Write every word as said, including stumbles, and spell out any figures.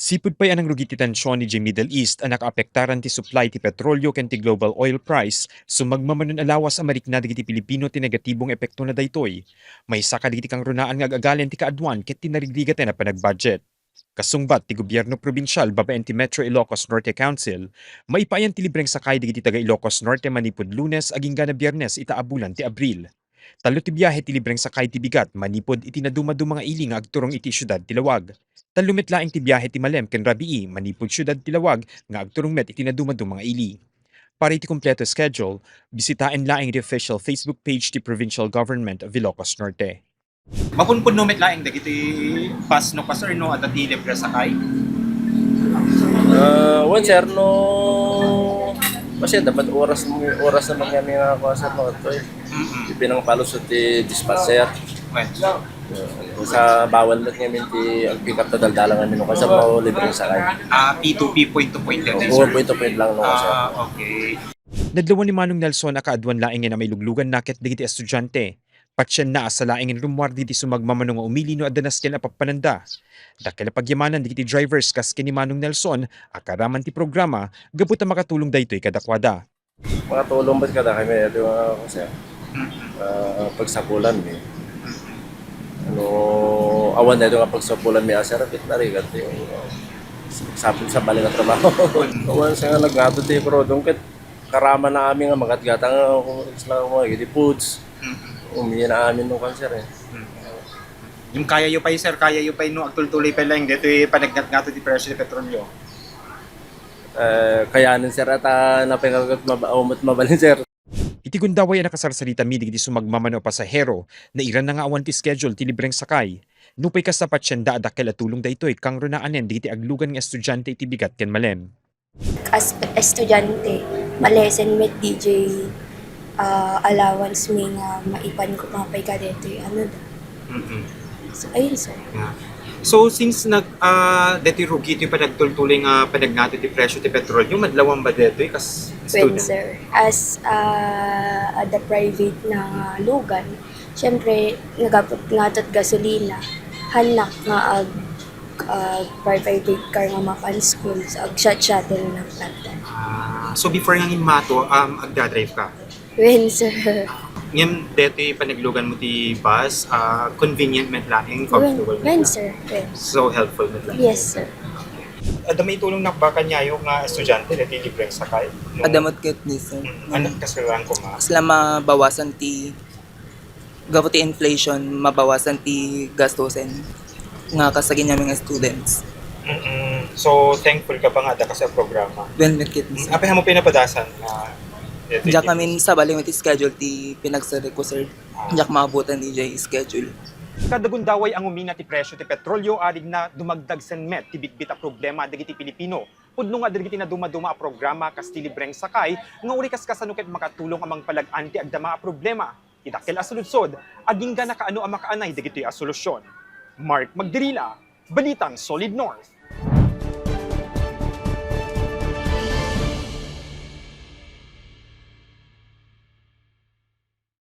Sipud pay a nangrugi ti tension idiay Middle East a nakaapektaran ti supply ti petrolyo ken ti global oil price, sumagmamano a lawas a marikna dagiti Pilipino ti negatibong epektona daytoy. Maysa kadagiti kangrunaan nga ag-agalen ti kaaduan ket ti narigrigaten a panagbudget. Kasungbat ti gobierno probinsial babaen ti Metro Ilocos Norte Council, maipaayan ti libreng sakay dagiti taga-Ilocos Norte manipud Lunes agingga na Biernes ita a bulan ti Abril. Tallo ti biahe ti libreng sakay ti bigat manipud iti nadumaduma nga ili nga agturong iti siudad ti Laoag. Tallo met laeng ti biahe ti malem ken rabii manipud siudad ti Laoag nga agturong met iti nadumaduma nga ili. Para iti kompleto a schedule, bisitaen laeng ti official Facebook page ti Provincial Government of Ilocos Norte. Mapunpunno met laeng dagiti bus no, sir, no adda ti libre sakay? Ah, wen, sir, no, kasi dapat oras mo, oras naman kami nga kuha, sir, no, ito eh. Mm-mm. Ipinangpalusot ti dispatcher. Wen. Sa bawal met ngamin ti ag-pick up ta daldala ngamin no, kasi mo libre sakay. Ah, P two P, point to point lang, Oo, sir. Point to point lang, no, sir. Ah, okay. Nadlawan ni Manong Nelson a kaaduan laengen a mailugluganna ket dagiti estudiante. Patienna a sa laengen rummuar dagiti sumagmamano nga umili no adda nasken a pappananda. Dakkel a pagyamanan dagiti drivers kas ken ni Manong Nelson a kaaraman ti programa gapu ta makatulong daytoy kadakuada. Makatulong met kadakami ito nga, sir? Ah, pagsapulan mi. Ano, awan na ito nga pagsapulan mi, ah, sir, ket narigat yung, uh, sapul sa bali nga trabaho. Awan sa nga naggato ti Prodong ket karama na amin nga magatgatang, uh, isla mo, iti foods. Umiya na amin no cancer eh. Yung kaya yo pay, sir, kaya yo pay no agtultuloy pay laeng daytoy panaggatgato ti presyo ti petrolyo. Eh, kayanin, sir, at, ah, napengagat maba-, umot mabalin, sir. Iti gundaway a nakasarsaritami dagiti sumagmamano a pasahero, nairanna nga awan ti schedule ti libreng sakay. Nupay kasta, patienda a dakkel a tulong daytoy kangrunaanen dagiti aglugan nga estudiante iti bigat ken malem. As estudiante, malesen met D J, ah, allowance mi nga maipan ko mapay kadetoy, ano da. Mm-mm. So, ayun, sir. So, since nag, ah, detoy rugi itoy panagtultuloy nga panaggato ti presyo ti petrolyo, madlawan ba detoy kas When, student? Sir, as, ah, at the private na nga lugan, syempre, nagapot nga at gasolina, hanak nga ag, ah, private car nga mapan school, so ag-shot-shuttle na platan. Ah, so before nga immato, um, agdadrive ka? When, sir? Ngem detoy panaglugan mo ti bus, ah, convenient met laeng, comfortable met When, laeng. Sir? When? So helpful met laeng. Yes, sir. Adda maitulong na ba kaniayo nga estudiante detoy libreng sakay? No? Adda met ket ni, sir. Mm, ano, kasalanan ko ma? Sila mabawasan ti, gapu ti inflation, mabawasan ti gastusen nga kasagin namin nga students. Mm-mm. So, thankful ka ba nga adda ka sa programa? Well, met ket ni, Mm, sir. Apay, amo pinapadasan nga detoy Diak ti- amin sabali met ti schedule ti pinagsarik ko, sir. Ah. Diak maabutan ti schedule. Kada gundaway a ngumina ti presyo ti petrolyo, arigna dumagdag sen met ti bitbit a problema dagiti Pilipino. Pudno nga dagiti nadumaduma a programa kas ti libreng sakay nga uri kas kasano ket makatulong a mangpalag-an ti agdama a problema. Ti dakkel a suludsod, agingga nakaano a makaanay dagitoy a solusyon. Mark Magdirila, Balitang Solid North.